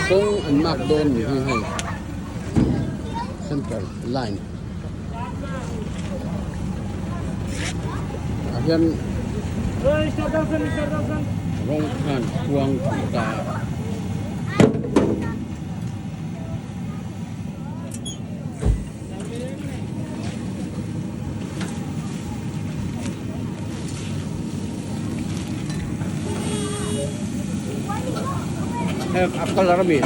Kawng an mark dawn ni hi hei center line ah hian rawng khan khuang ta a. A colour ami.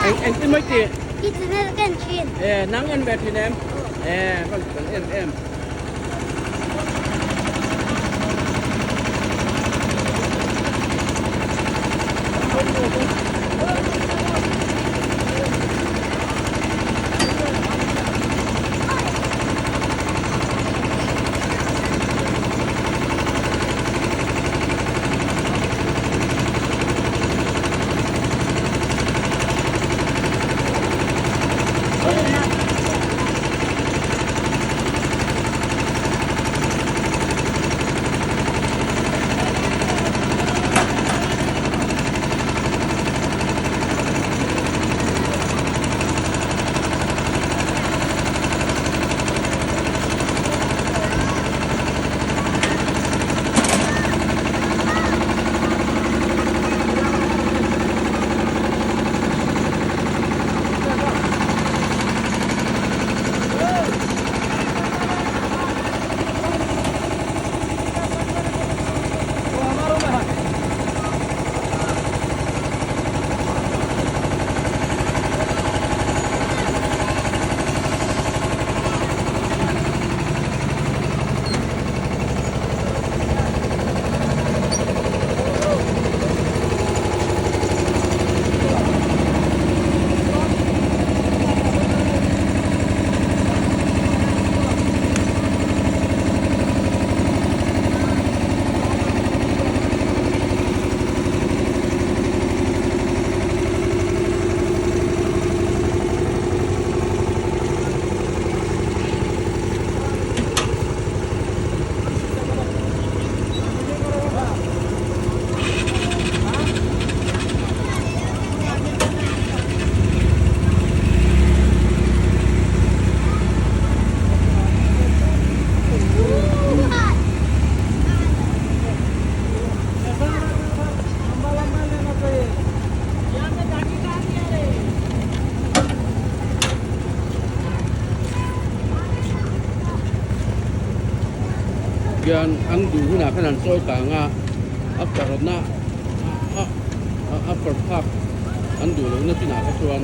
Eng eng ti mai ti? I channel ka en thin. Eh nang en ve thin em? Eh kan kan en em. Khian an duh hunah khan an chawi kang a a parna a a par phak an duh lohna chinah kha chuan.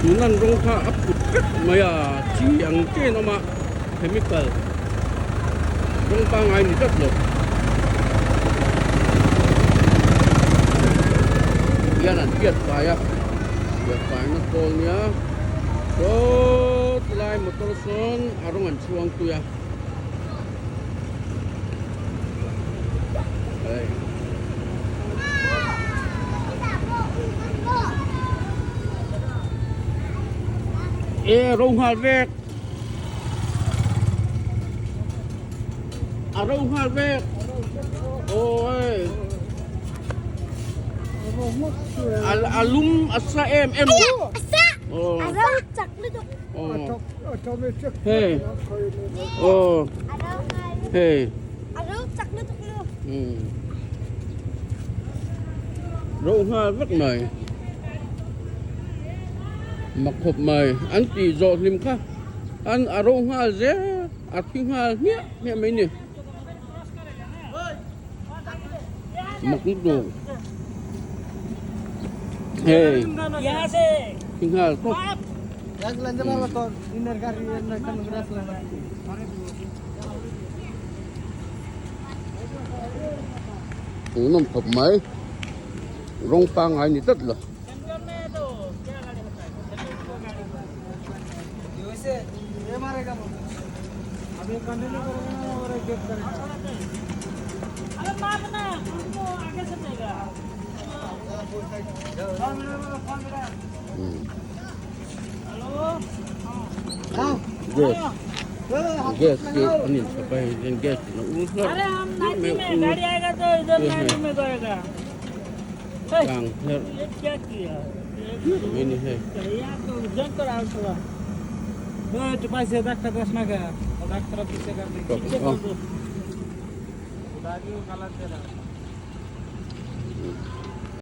Tuna an rawng kha a put vek mai a chi ang chen awm a chemical rawng pangngai ni tlat lo. hian an phiat fai a phiat faina kawl nia saw tilai motor sawn a rawng an chhuang tui a hei. E ro nghal vek a ro nghal vek ôi a lum a sa em em hei oh hei ro nghal vek mai mak khawp mai an tih zawh hlim kha an a ro nghal zel a thi nghal hmiah hmiah mai ni mak lutuk hei thi nghal tawp. Hmuhnawm khawp mai rawng pangngai ni tlat lo. Gas gas hi an in chhawp a hei hian gas in a ur hlauh mai a ur tlang hlerh mai a ni hei.